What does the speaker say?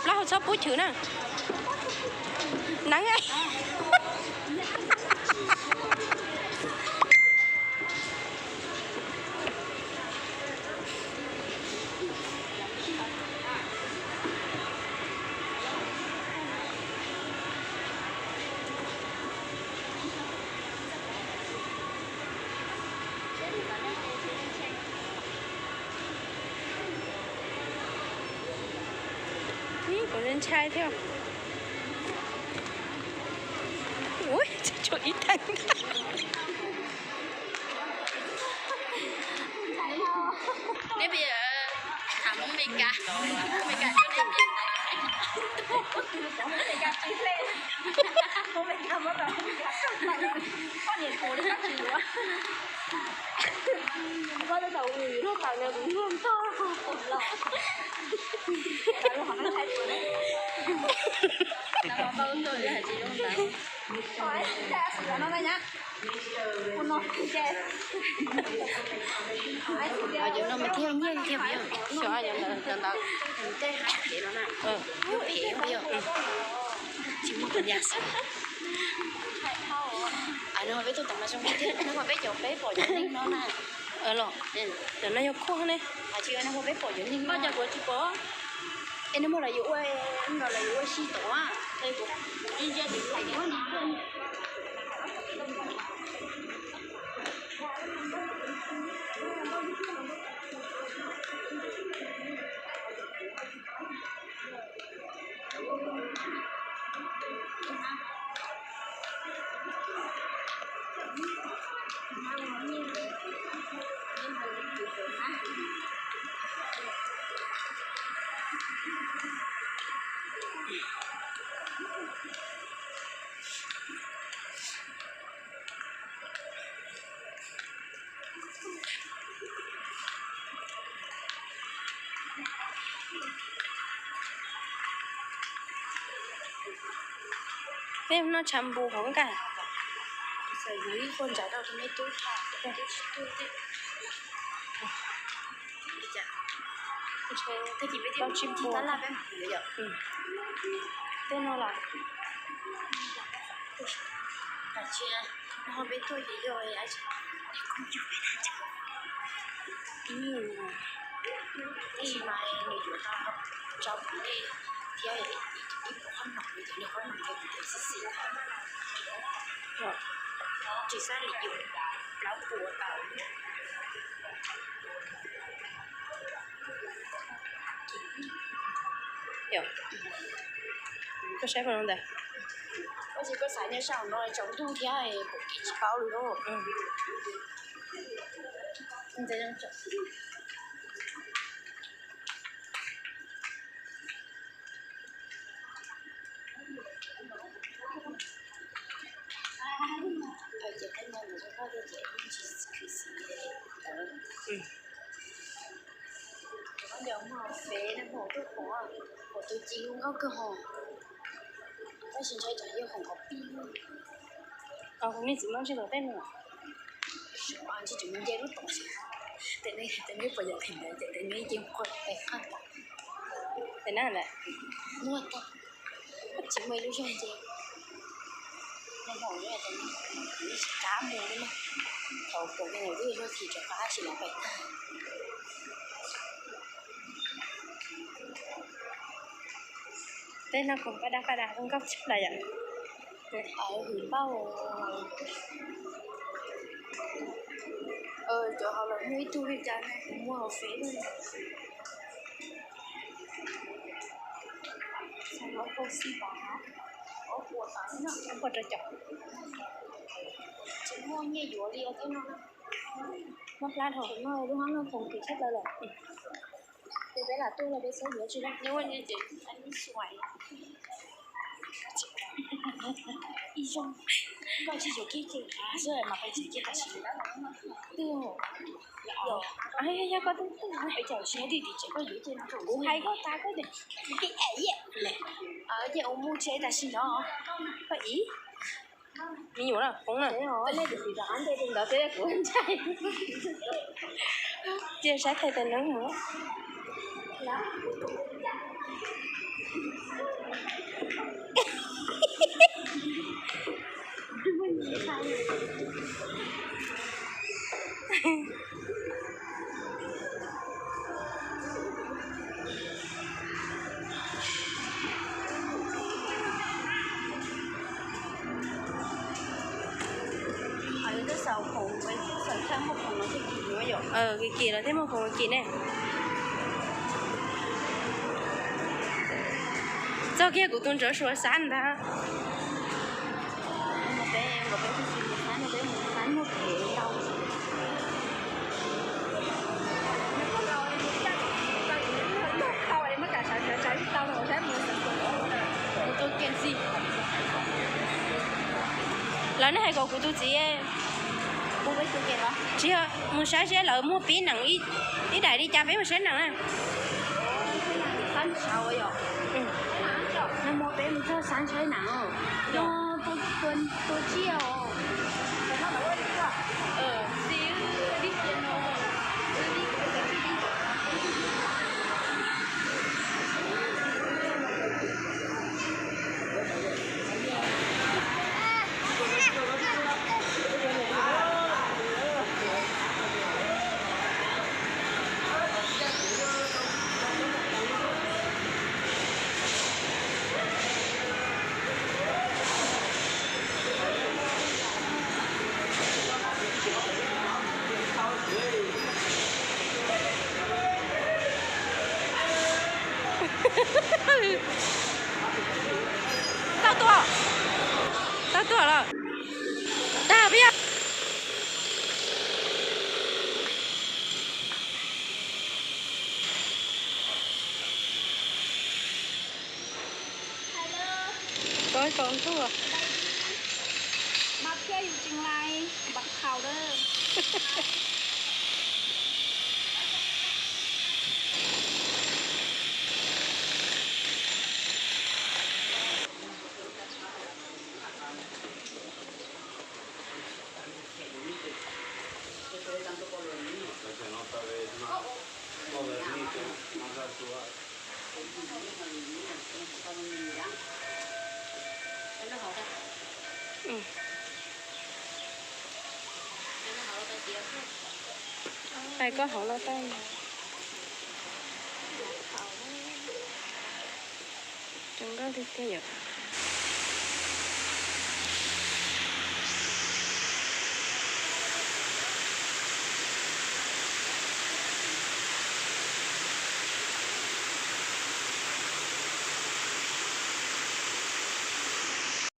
Plaub hau txhob pub chwv na. Neeb. Ib, kuv ntshai thiab. Ui, tshuav ib theem. Neb pia tham Hmoob Mes Kas, Hmoob Mes Kas coj neb pia. Cov no mas thiaj nyiaj thiab yog. Xyov cov ntawd, cov ntawd tej hais phem no na. Yog phem yog tsis muaj peev xwm. Nws ho peb tuaj tom mas zoo thiab, nws ho peb cov peb pom cov neeg no na. Los, cov no yog khuaj ne. Tsis, nws ho peb pom cov neeg no. Kuv tsis pom. Es nws muaj los yus ua, los yus ua si tom. Peb noj tshav npum hauv nkas. Xav yuav ib qho ntsav rau tus me tub, tus tub tsis tuaj thiab. Tau tsib puas. Tej no los, no peb tuaj ces yog ib nyuag, tab sis mas nws yuav tau rau kuv thiab ib puas qhob noom, nws qhob noom ces kuv xib xis. Tsis xav li yus plaub puas tau. Koj saib koj ntawd. Koj tsis, koj xav nyob saum no tsaus ntuj thiab kuv kev tsis paub li lauj. Ces tej no mus rau koj thiab ces tsis khwv xim li ntawd. Cov no muag fev no, pom tuaj pom, pom tus ci hu nkauj kawg hos. Tab sis ntshai tsam yog hom qhov pij. Kuv niag txiv Hmoob ntshe los tej no. Ntshe tseem mus nce lub tod. Tes neb, tes neb puas yog theem ntawd ces tes neb cia qhov qaj tod. Tes nab ntawd muaj tag, tsis muaj ib lub zog nce. Nag hmo no ces neb tsis kam mus li na. Thaum pom me nyuam twb yog zog chim rov qab tab sis lawv pais tag. Tej no kuj paj dab paj dab zoo nkauj tshaj yom. Hwm npauj. Cov hauv los muaj ib tug li cas ne, kuv muag hauv fev. Ob puas rau caum. Tsis muaj nyiaj yuav li os thiab no. Muab plab dhau no, lub hab no khoom kis tshaj plaws lawm. Ces peb lam tuaj los peb xav yuav tsis tau. Ib zoo, koj tsis yuav kiag ces xwb mas peb tsis kiag tam sim. Twb, yog koj twb twb peb cov siab tim tim tsev koj yuav ces kuv hais koj tas koj ces, ces ua mus tsev tam sim no. Koj ib me nyuam na, poob na. Ntawd thiab kuv ntshai. Cia saib thais tes neeb mus. Kim Kim los thiaj muaj khoom Kim Kim ne. Txog kiag kuv tus ntsov suav xav ntag. Lawv nej hais kom kuv tus txiv, tsis yog mus saib seb lawv muag pib nees ib daim li cas, peb mus saib nees na. Tau tuaj, tau tuaj los. Tag peb yog. Koj kom ntuj. Tais koj hauv los tais. Zoo nkauj tiag tiag yom.